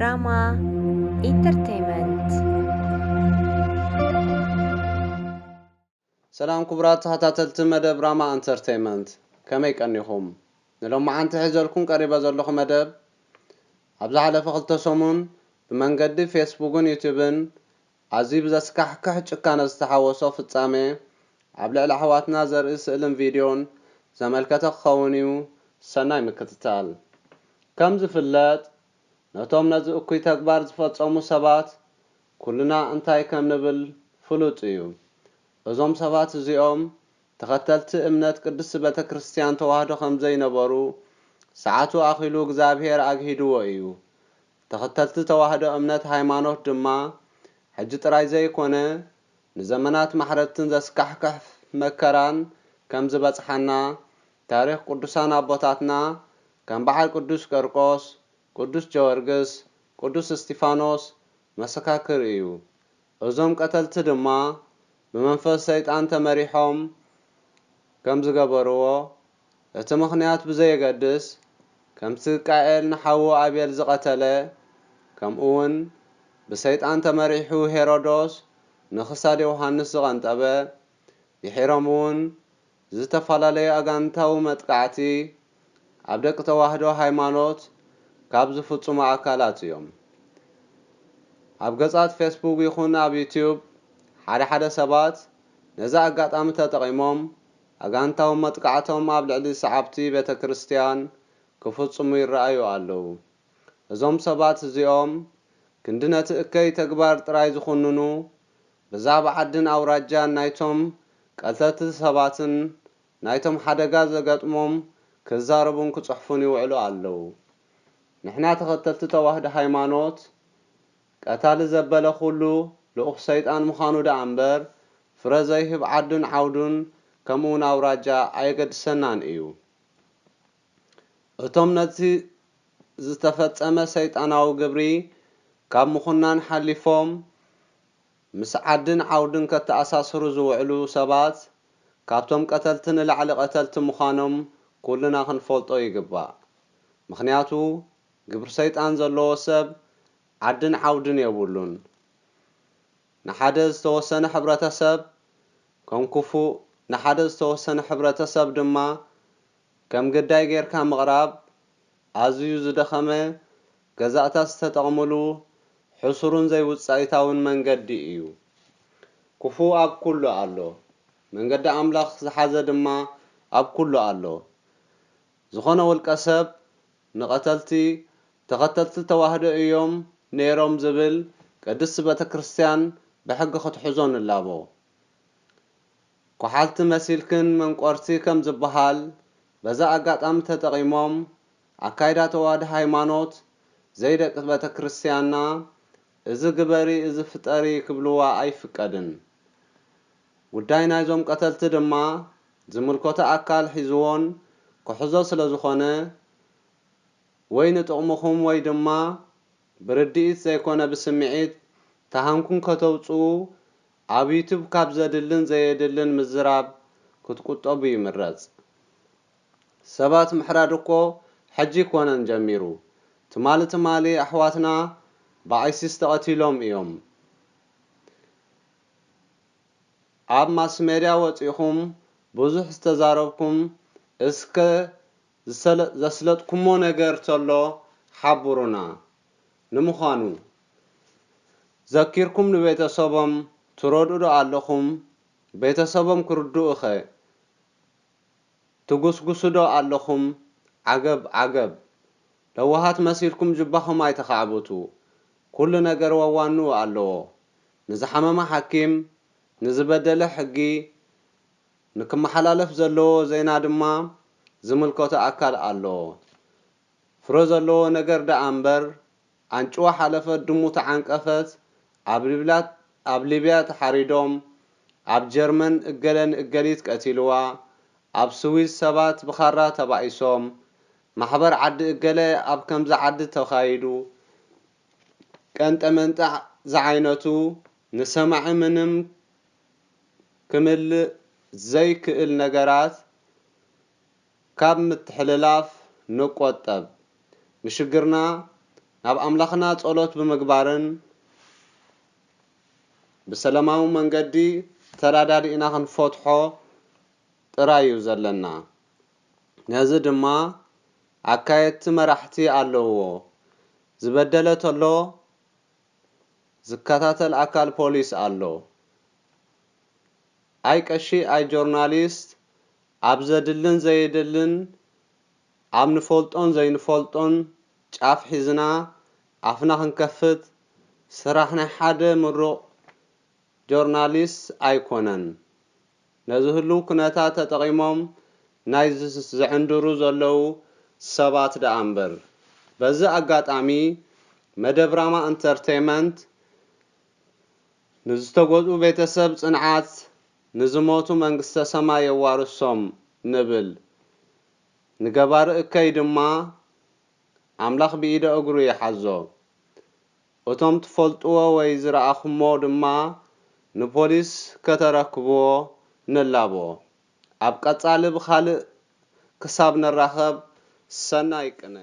ራማ ኢንተርቴይመንት። ሰላም ክቡራት ተኸታተልቲ መደብ ራማ ኢንተርቴይመንት፣ ከመይ ቀኒኹም? ንሎማዓንቲ ሒዘልኩም ቀሪበ ዘለኹ መደብ፣ ኣብ ዝሓለፈ ክልተ ሰሙን ብመንገዲ ፌስቡክን ዩቱብን ኣዝዩ ብዘስካሕክሕ ጭካነ ዝተሓወሶ ፍጻሜ ኣብ ልዕሊ ኣሕዋትና ዘርኢ ስእልን ቪድዮን ዘመልከተ ክኸውን እዩ። ሰናይ ምክትታል። ከም ዝፍለጥ፣ ነቶም ነዚ እኩይ ተግባር ዝፈጸሙ ሰባት ኩልና እንታይ ከም ንብል ፍሉጥ እዩ። እዞም ሰባት እዚኦም ተኸተልቲ እምነት ቅድስቲ ቤተ ክርስቲያን ተዋህዶ ከም ዘይነበሩ ሰዓቱ ኣኺሉ እግዚኣብሔር ኣግሂድዎ እዩ። ተኸተልቲ ተዋህዶ እምነት ሃይማኖት ድማ ሕጂ ጥራይ ዘይኮነ ንዘመናት ማሕረድትን ዘስካሕክሕ መከራን ከም ዝበጽሓና ታሪኽ ቅዱሳን ኣቦታትና ከም በዓል ቅዱስ ቄርቆስ፣ ቅዱስ ጀወርግስ፣ ቅዱስ እስጢፋኖስ መሰካክር እዩ። እዞም ቀተልቲ ድማ ብመንፈስ ሰይጣን ተመሪሖም ከም ዝገበርዎ፣ እቲ ምኽንያት ብዘየገድስ፣ ከምቲ ቃኤል ንሓዉ ኣቤል ዝቐተለ፣ ከምኡውን ብሰይጣን ተመሪሑ ሄሮዶስ ንኽሳድ ዮሃንስ ዝቐንጠበ፣ ድሒሮም እውን ዝተፈላለዩ ኣጋንንታዊ መጥቃዕቲ ኣብ ደቂ ተዋህዶ ሃይማኖት ካብ ዝፍጽሙ ኣካላት እዮም። ኣብ ገጻት ፌስቡክ ይኹን ኣብ ዩትዩብ ሓደ ሓደ ሰባት ነዚ ኣጋጣሚ ተጠቒሞም ኣጋንንታዊ መጥቃዕቶም ኣብ ልዕሊ ሰዓብቲ ቤተ ክርስቲያን ክፍጽሙ ይረኣዩ ኣለዉ። እዞም ሰባት እዚኦም ክንዲ ነቲ እከይ ተግባር ጥራይ ዝኹንኑ፣ ብዛዕባ ዓድን ኣውራጃን ናይቶም ቀተልቲ ሰባትን ናይቶም ሓደጋ ዘጋጥሞም ክዛረቡን ክጽሕፉን ይውዕሉ ኣለዉ። ንሕና ተኸተልቲ ተዋህዶ ሃይማኖት፣ ቀታሊ ዘበለ ኩሉ ልኡኽ ሰይጣን ምዃኑ ደኣ እምበር፣ ፍረ ዘይህብ ዓድን ዓውዱን ከምኡውን ኣውራጃ ኣየገድሰናን እዩ። እቶም ነቲ ዝተፈጸመ ሰይጣናዊ ግብሪ ካብ ምኹናን ሓሊፎም፣ ምስ ዓድን ዓውድን ከተኣሳስሩ ዝውዕሉ ሰባት፣ ካብቶም ቀተልቲ ንላዕሊ ቀተልቲ ምዃኖም ኩልና ክንፈልጦ ይግባእ። ምኽንያቱ፣ ግብሪ ሰይጣን ዘለዎ ሰብ ዓድን ዓውድን የብሉን። ንሓደ ዝተወሰነ ሕብረተሰብ ከም ክፉእ፣ ንሓደ ዝተወሰነ ሕብረተሰብ ድማ ከም ግዳይ ጌርካ ምቕራብ ኣዝዩ ዝደኸመ፣ ገዛእታ ዝተጠቕምሉ ሕሱርን ዘይውጻኢታውን መንገዲ እዩ። ክፉእ ኣብ ኩሉ ኣሎ፣ መንገዲ ኣምላኽ ዝሓዘ ድማ ኣብ ኩሉ ኣሎ። ዝኾነ ውልቀ ሰብ ንቐተልቲ ተኸተልቲ ተዋህዶ እዮም ነይሮም ዝብል ቅድስቲ ቤተ ክርስቲያን ብሕጊ ክትሕዞ ንላቦ። ኮሓልቲ መሲልክን መንቆርቲ ከም ዝበሃል በዛ ኣጋጣሚ ተጠቒሞም ኣካይዳ ተዋህዶ ሃይማኖት ዘይደቂ ቤተ ክርስቲያንና እዚ ግበሪ እዚ ፍጠሪ ክብልዋ ኣይፍቀድን። ጉዳይ ናይዞም ቀተልቲ ድማ ዝምልከቶ ኣካል ሒዝዎን ክሕዞ ስለ ዝኾነ ወይ ንጥቕምኹም ወይ ድማ ብርድኢት ዘይኮነ ብስምዒት ተሃንኩም ከተውፅኡ ኣብ ዩቱብ ካብ ዘድልን ዘየድልን ምዝራብ ክትቁጠቡ ይምረፅ። ሰባት ምሕራድ እኮ ሕጂ ኣይኮነን ጀሚሩ። ትማሊ ትማሊ ኣሕዋትና ብኣይሲስ ተቐቲሎም እዮም። ኣብ ማስሜድያ ወጺእኹም ብዙሕ ዝተዛረብኩም እስከ ዘስለጥኩሞ ነገር ተሎ ሓብሩና። ንምዃኑ ዘኪርኩም ንቤተሰቦም ትረድኡ ዶ ኣለኹም? ቤተሰቦም ክርድኡኸ ትጉስጉሱ ዶ ኣለኹም? ዓገብ ዓገብ! ለዋሃት መሲልኩም ጅባኹም ኣይተኻዕብቱ። ኩሉ ነገር ወዋንኡ ኣለዎ። ንዝሓመመ ሓኪም፣ ንዝበደለ ሕጊ፣ ንክመሓላለፍ ዘለዎ ዜና ድማ ዝምልከቶ ኣካል ኣለዎ። ፍረ ዘለዎ ነገር ደኣ እምበር፣ ኣንጭዋ ሓለፈት ድሙ ተዓንቀፈት፣ ኣብ ሊብያ ተሓሪዶም፣ ኣብ ጀርመን እገለ ንእገሊት ቀቲልዋ፣ ኣብ ስዊዝ ሰባት ብኻራ ተባኢሶም፣ ማሕበር ዓዲ እገለ ኣብ ከምዚ ዓዲ ተኻይዱ፣ ቀንጠመንጠ ዝዓይነቱ ንሰማዒ ምንም ክምልእ ዘይክእል ነገራት ካብ ምትሕልላፍ ንቆጠብ። ንሽግርና ናብ ኣምላኽና ጸሎት ብምግባርን ብሰላማዊ መንገዲ ተረዳዲእና ክንፈትሖ ጥራይ እዩ ዘለና። ነዚ ድማ ኣካየድቲ መራሕቲ ኣለውዎ። ዝበደለ ተሎ ዝከታተል ኣካል ፖሊስ ኣሎ። ኣይ ቀሺ ኣይ ጆርናሊስት ኣብ ዘድልን ዘየድልን ኣብ ንፈልጦን ዘይንፈልጦን ጫፍ ሒዝና ኣፍና ክንከፍት ስራሕ ናይ ሓደ ምሩቕ ጆርናሊስት ኣይኮነን። ነዚ ህሉው ኩነታት ተጠቒሞም ናይ ዝዕንድሩ ዘለዉ ሰባት ደኣ እምበር። በዚ ኣጋጣሚ መደብ ራማ ኢንተርቴይመንት ንዝተጎድኡ ቤተሰብ ጽንዓት፣ ንዝሞቱ መንግስተ ሰማይ የዋርሶም ንብል። ንገባሪ እከይ ድማ ኣምላኽ ብኢደ እግሩ ይሓዞ። እቶም ትፈልጥዎ ወይ ዝረኣኹሞ ድማ ንፖሊስ ከተረክብዎ ንላቦ። ኣብ ቀጻሊ ብኻልእ ክሳብ ንራኸብ ሰናይ ቅነ።